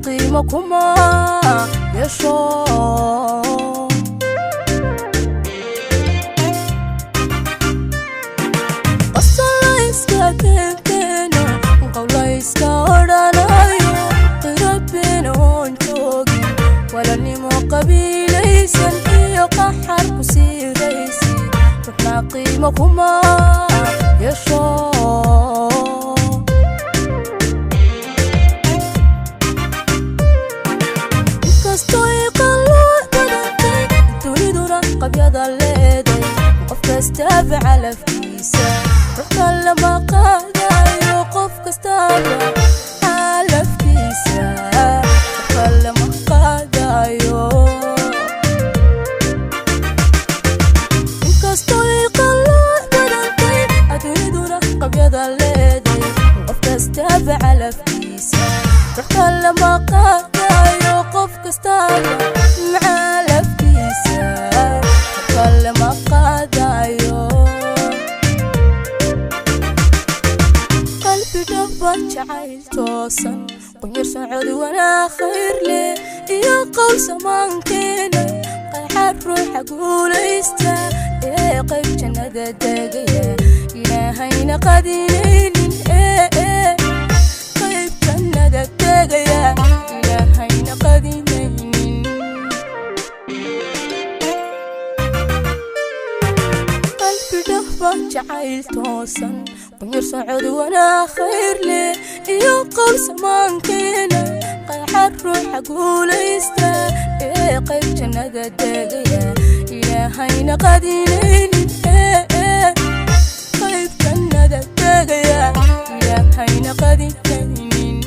Qiimo kuma yeesho. Qosolayska keenkeeno, qowlayska odhanayo, qirabeen oon joogin, walaalnimo qabiilaysan iyo qaxar ku siiraysi, ruuxna qiimo kuma yeesho. Inkastoo qalooc badantay duniduna qabyada leeday, qof kastaba calafkiisa, ruux kale ma qaadayo. Qof kastaba calafkiisa, ruux kale ma qaadayo. Inkastoo qalooc badantay adduunyaduna qabyada leeday, qof kastaba calafkiisa, ruux kale ma qaadayo. Qof kastaba calafkiisa, ruux kale ma qaadayo. Qalbi dhaba jacayl toosan, qunyar socod wanaa khayr leh iyo qowl samaankeena, qayxaad ruuxa guulaysta ee qayb jannada degaya, Ilaahayna qadinaynin, ee qayb jannada tegaya, Ilaahayna qadinaynin. Qalbi dhaba jacayl toosan, qunyar socod wanaa khayr leh iyo qowl samaankeena, qayxaad ruuxa guulaysta ee qayb jannada degaya, Ilaahayna qadinaynin, ee qayb jannada tegaya, Ilaahayna qadinaynin.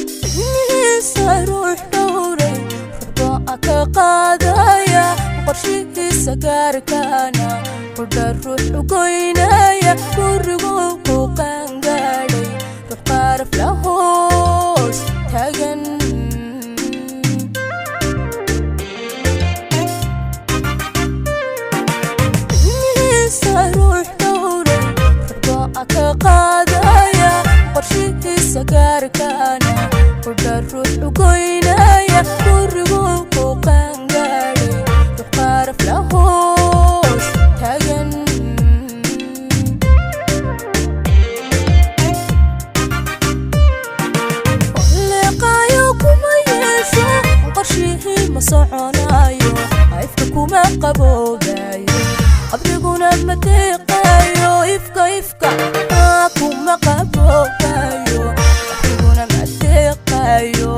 Ilmihiisa ruux dhowray, ruux go'a ka qaadaya, qorshihiisa gaarkaana qudha ruux u goynaya, guriguu ku qaangaadhay ruux qaaraf la hoos taagan. Ilmihiisa ruux dhowray, ruux go'a ka qaadaya, qorshihiisa gaarkaana qudha ruux u goynaya, guriguu ku qaangaadhay ruux qaaraf la hoos taagan. Leeqaayo kuma yeesho, qorshihii ma soconayo, ifka kuma qaboobayo, qabriguna ma deeqayo. Ifka ifka kuma qaboobayo, qabriguna ma deeqayo.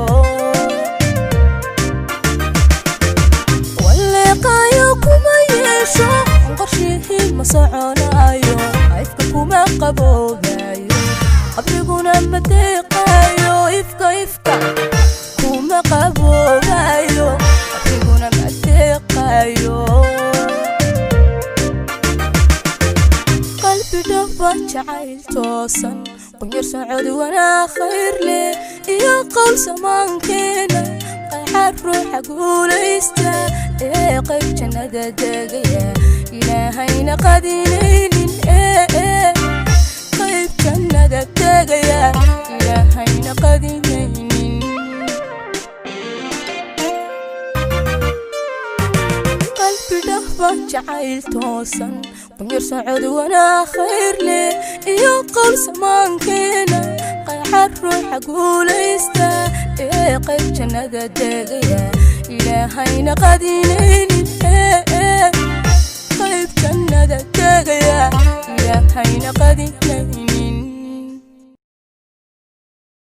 Waleeqaayo kuma yeesho, qorshihii ma soconayo, ifka kuma qaboobayo, qabriguna ma deeqayo. Ifka ifka kuma qaboobayo, qabriguna ma deeqayo. Qalbi dhaba jacayl toosan, qunyar socod wanaa khayr leh iyo qowl samaankeena, qayxaad ruuxa guulaysta ee qayb jannada degaya, Ilaahayna qadinaynin, ee qayb jannada tegaya, Ilaahayna qadinaynin. Qalbi dhaba jacayl toosan, qunyar socod wanaa khayr leh iyo qowl samaankeena, qayxaad ruuxa guulaysta ee qayb jannada degaya, Ilaahayna qadinaynin, ee qayb jannada tegaya, Ilaahayna qadinaynin.